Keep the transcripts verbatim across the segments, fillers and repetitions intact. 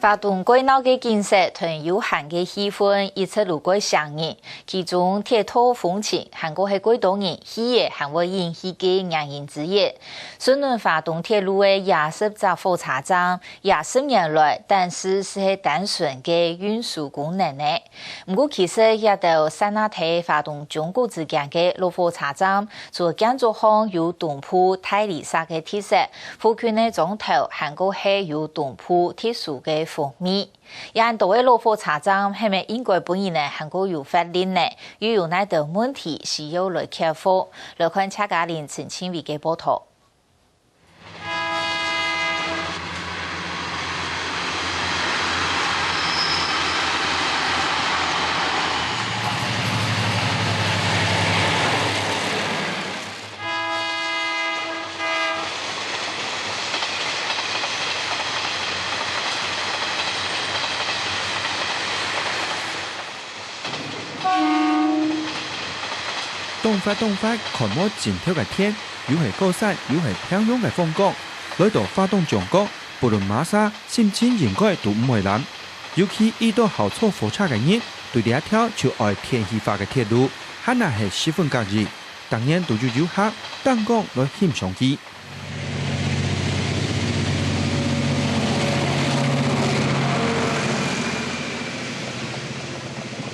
花東蓋鬧个景色同悠閒个氣氛一直都蓋吸引，其中鐵道風情還過係蓋多人去也還會應去个原因之一。順等花東鐵路个二十隻火車站，二十年來，單是係單純个運輸功能呢， 毋過其實這兜散落在花東中國之間个老火車站，除建築項有東部大理石个特色，附近个庄頭還過係有東部特殊个風味。這恁多个老火車站，係毋係應該分人呢還過有活力呢？又有哪兜問題需要來克服？來看謝嘉玲、陳清偉个報導。 當闊當闊，看無盡頭个天，又係高山又係平洋个風光。來到花東縱谷，不論麼儕，心情應該都毋會懶。尤其遇到好坐火車个人，對這條就愛電氣化个鐵路，還係十分合意。逐年都有遊客登崗來欣賞佢。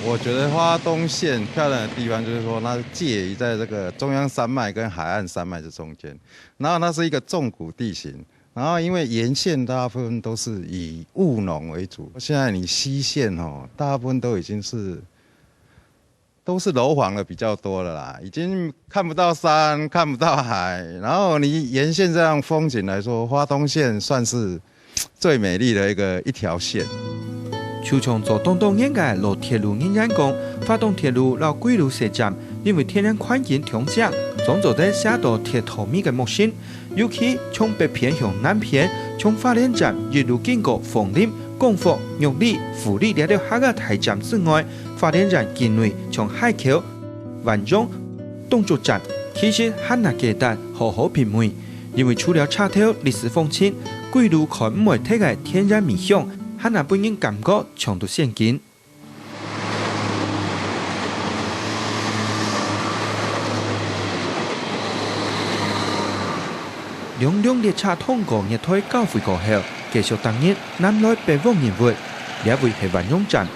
我覺得花東線漂亮的地方，就是說它是介於在這個中央山脈跟海岸山脈這中間，然後它是一個縱谷地形，然後因為沿線大部分都是以務農為主，現在你西線哦，大部分都已經是 都是樓房的比較多了啦，已經看不到山，看不到海。然後你沿線這樣風景來說，花東線算是最美麗的一個，一條線。就像做當多年个老鐵路人員講，花東鐵路摎桂林四站，因為天然環境當靚，總做得寫到鐵道迷个目神。 尤其從北片向南片，從花蓮站一路經過鳳林、光復、玉里、富里這兜客家大站之外，花蓮縣境內像溪口、萬榮、東竹站，其實還較值得好好品味。因為除了車頭歷史風情，歸路看毋會忒个天然味香，還較分人感覺像在仙境。 兩輛列車通過熱帶交匯過後，繼續逐日南來北往任務，這位係萬榮站。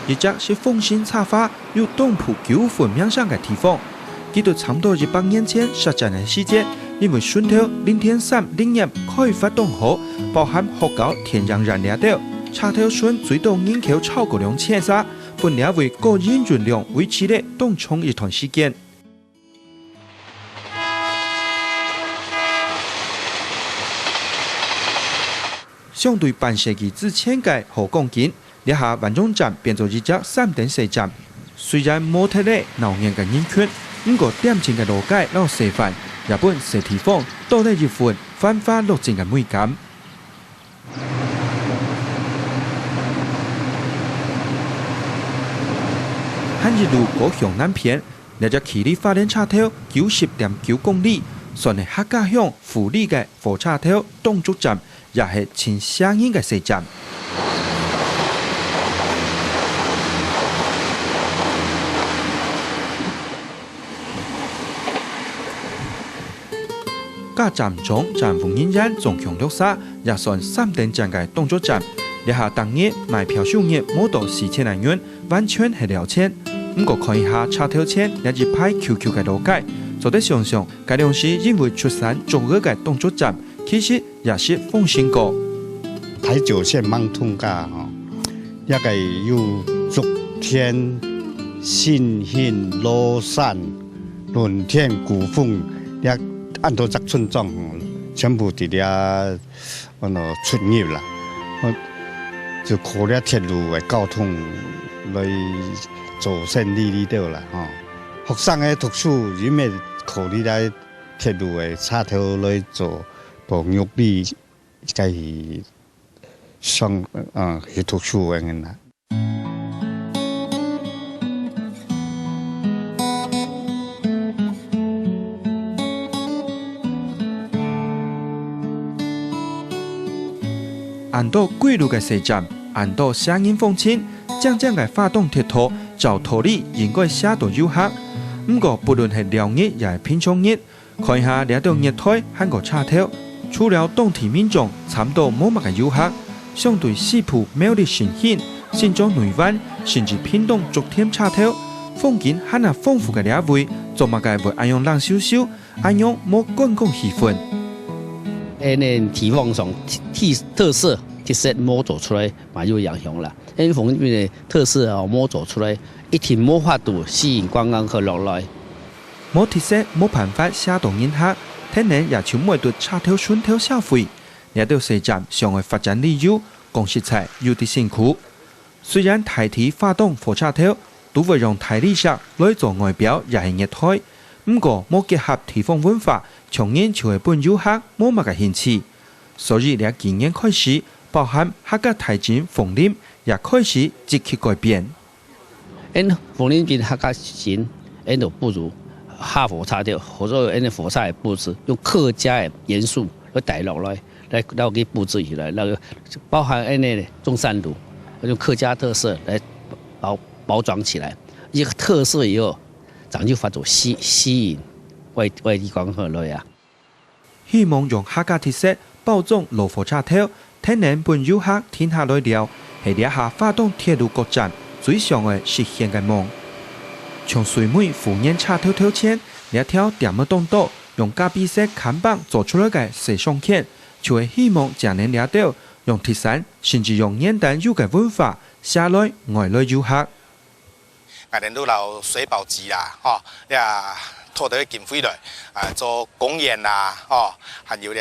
一隻食風神茶花，有東部九份名聲个地方。 佢對差毋多一百年前設站个時節，因為脣頭林田三林業開發當好，包含學校、電影院這兜，車頭脣最多人口超過兩千儕，分這位個人運量維持了當長一段時間。 相對半世紀之前个好光景，這下萬榮站變做一隻三等細站。雖然無忒了鬧熱个人群，毋過恬靜个老街摎細販，也分細地方多了一份繁華落盡个美感。 還一路過向南片，這隻距離花蓮車頭九十點九公里，算係客家鄉富里个火車頭東竹站，也係盡惜人个細站。 加站長、站務人員總共六儕，也算三等站个東竹站。這下逐日賣票收入無到四千個銀，完全係了錢。毋過看一下車頭前這一排虯虯个老街，做得想像，該量時因為出產竹仔个東竹站，其實也係豐盛過。台九線吂通過吼，這个有竹田、新興、羅山、 崙田、古峰，這恁多隻村莊吼，全部佇這，安到出入啦。就靠這鐵路个交通來做生理哩兜啦吼。學生个讀書，因為靠這鐵路个車頭來做，做玉里，該去上，呃，去讀書个人啦。恁多歸路个細站，恁多寫人風情，靚靚个花東鐵道，照道理應該寫到遊客。毋過，不論係尞日也係平常日，看下這兜月台還過車頭，除了當地民眾，差毋多無麼个遊客。相對西部苗栗新興、新莊內灣，甚至屏東竹田車頭，風景還恁豐富个這位，做麼个會恁樣冷咻咻， 恁樣無觀光氣氛。恁呢地方上特，特色，特色無做出來，嘛有影響啦。因為鳳林个特色哦，無做出來，一定無法度吸引觀光客落來。無特色，無辦法吸到人客，天然也就無得車頭脣頭消費。這兜細站想愛發展旅遊，講實在有啲辛苦。 雖然大體花東火車頭都會用大理石來做外表也係月台，毋過無結合地方文化，像人就會分遊客無麼个興趣。所以這幾年開始，包含客家大鎮鳳林也開始積極改變。𫣆鳳林鎮客家鎮，𫣆都不如下火車頭，或者𫣆个火車个布置，用客家个元素來帶落來。 來，來去布置起來，那個包含恁呢中山路，用客家特色來包，包裝起來，一個特色以後，正有法度吸，吸引外，外地觀光客來啊。希望用客家特色包裝老火車頭，天然分遊客停下來尞，係這下花東鐵路各站最想愛實現个夢。像水尾福源車頭頭前，這條店仔當多，用咖啡色看板做出來个細商圈， 就係希望將𫣆這兜用特產，甚至用原單有个文化寫來，愛來遊客。𠊎兜都摎水保局啦，吼，這討兜經費來，啊，做公園啦，吼，還有這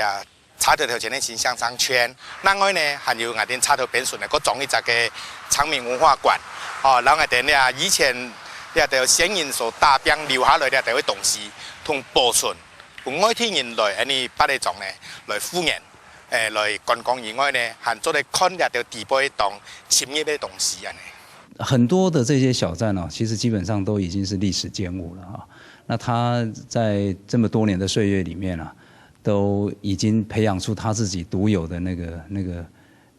車頭頭前个新香腸圈。另外呢，還有𠊎兜車頭邊脣呢，還裝一隻个昌明文化館，吼，摎𠊎兜這以前這兜先人所打拚留下來這兜个東西，通保存，分外地人來，恁呢八里庄呢，來復原。 誒，來觀光以外呢，還做得看這兜底背當深入个東西恁呢。很多的這些小站哦，其實基本上都已經是歷史建物了哈。那它在這麼多年的歲月裡面啊，都已經培養出它自己獨有的那個，那個，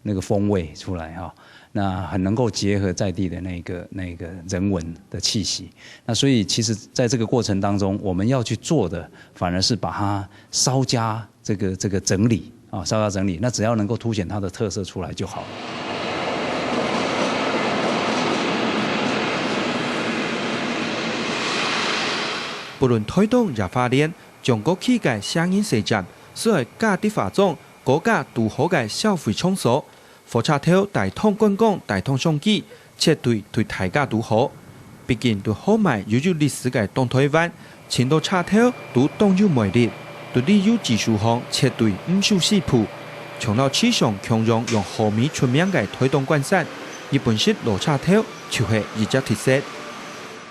那個風味出來哈。那很能夠結合在地的那個，那個人文的氣息。那所以其實在這個過程當中，我們要去做的，反而是把它稍加 這個，這個整理啊，稍稍整理，那只要能夠凸顯它的特色出來就好了。不論臺東也花蓮，將過去个寫人細站，視為價值化中高價堵好个消費場所， 火車頭帶動觀光，帶動商機，絕對對大家都好。畢竟對好賣又有歷史个東臺灣，盡多車頭都當有魅力，對旅遊指數項絕對毋輸西部。像摎市場共樣用好米出名个臺東關山，日本式老車頭就係一隻特色。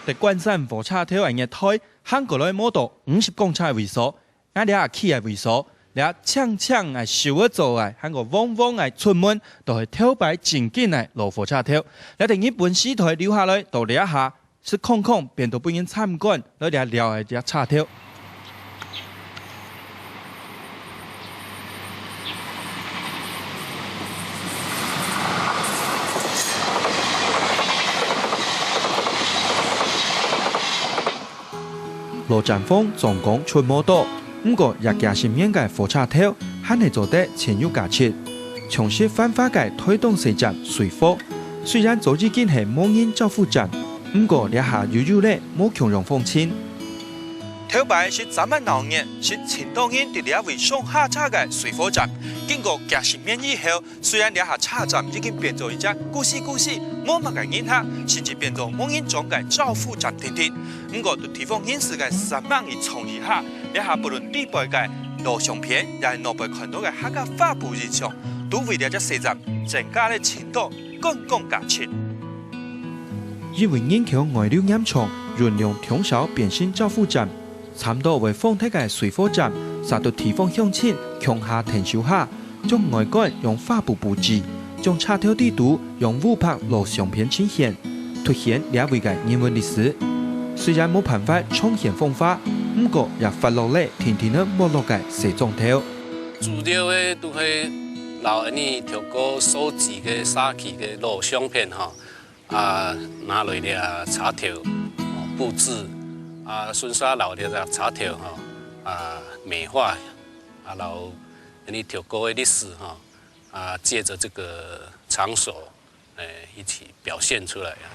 在關山火車頭个月台，行過來無到五十公尺个位所， 𠊎這下企个位所，這青青个樹仔做个，還過黃黃个出門，都係頭擺正經个老火車頭。這在日本時代留下來，到這下，實空空變到分人參觀，來這尞个這車頭。 老站房裝潢出無多，毋過這幾十年个火車頭還係做得盡有價值。充斥繁華个臺東細站瑞芳，雖然早已經係無人招呼站，毋過這下又有了無共樣風情。頭擺係站滿鬧熱，係盡多人在這位上下車个瑞芳站，經過幾十年以後， 雖然這下車站已經變做一隻孤零孤零，無麼个人客，甚至變做無人將个招呼站定定，毋過對地方人士个煞猛而創意下，這下不論裡背个老相片，也係外背看到个客家花布印象，都為這隻細站增加了盡多觀光價值。因為人口外流嚴重，運用通宵變成招呼站，差毋多會荒忒个瑞芳站，煞到地方鄉親共下𢯭手下， 將外觀用花布佈置，將車頭底肚用烏白老相片呈現，凸顯這位个人文歷史。雖然無辦法重現風華，毋過也發落了定定仔沒落个細莊頭。主要个都係摎𠊎等透過收集个社區个老相片吼，啊，拿來這車頭，哦，佈置，啊，順續摎這隻車頭吼，啊，美化，啊，摎𠊎等透過个歷史吼，啊，藉著這個場所，誒，一起表現出來啊。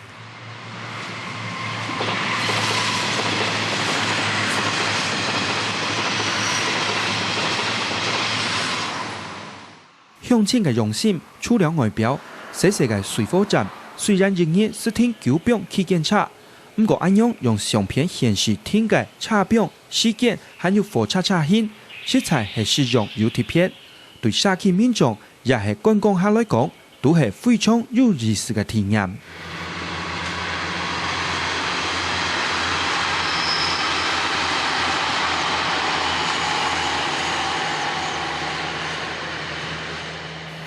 鄉親个用心，除了外表，細細个水貨站，雖然一日斯停九枋去檢查，毋過恁樣用相片顯示停个車枋、時間，還有貨車車型，實在係實用又特別。對社區民眾也係觀光客來講，都係非常有意思个體驗。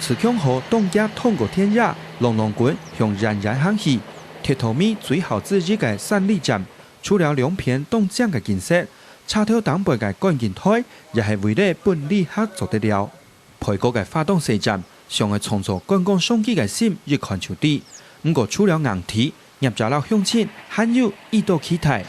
自強號當遽通過田野，朗朗滾向遠遠行去。鐵道迷最好之一个三里站，除了兩片當靚个景色，車頭頂背个觀景台也係為了分旅客做得了。背後个花東細站，想愛創造觀光商機个心，一看就知。毋過除了硬體， 業者摎鄉親還有一道期待。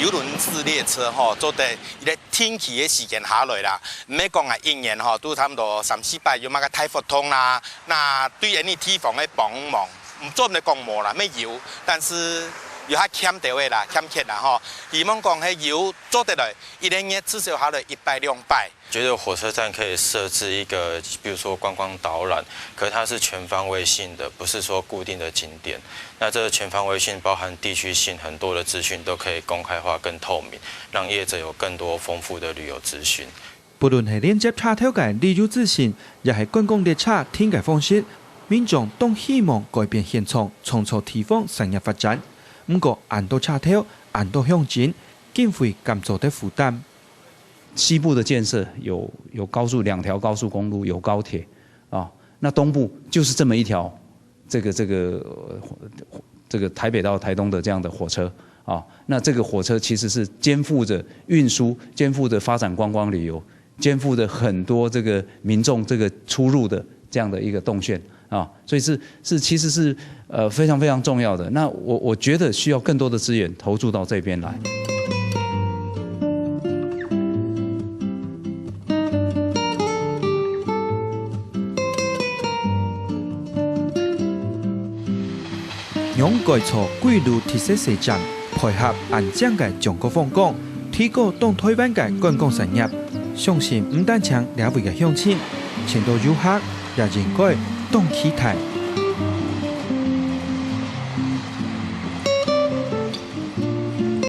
郵輪式列車吼，做得一個定期个時間下來啦，毋係講啊一年吼，都差毋多三四擺有麼个大活動啦。那對𠊎等地方个幫忙，毋做毋得講無啦，乜有，但是有較欠兜个啦，欠缺啦吼。希望講係有做得來，一個月至少下來一擺兩擺。 覺得火車站可以設置一個，比如說觀光導覽，可是它是全方位性的，不是說固定的景點。那這個全方位性包含地區性很多的資訊都可以公開化、更透明，讓業者有更多豐富的旅遊資訊。不論係連接車頭个旅遊資訊，也係觀光列車停个方式，民眾當希望改變現狀，創造地方產業發展。毋過，恁多車頭，恁多鄉鎮，經費敢做得負擔？ 西部的建設有有高速两条高速公路，有高铁啊，那东部就是这么一条这个这个呃这个台北到台东的这样的火车啊，那这个火车其实是肩负着运输、肩负着发展观光旅游、肩负着很多这个民众这个出入的这样的一个动线啊，所以是是其实是呃非常非常重要的。那我我觉得需要更多的资源投注到这边来。 仰改造歸路特色細站，配合恁靚个中國風光，提高當台灣个觀光產業，相信毋單淨這位个鄉親，盡多遊客也應該當期待。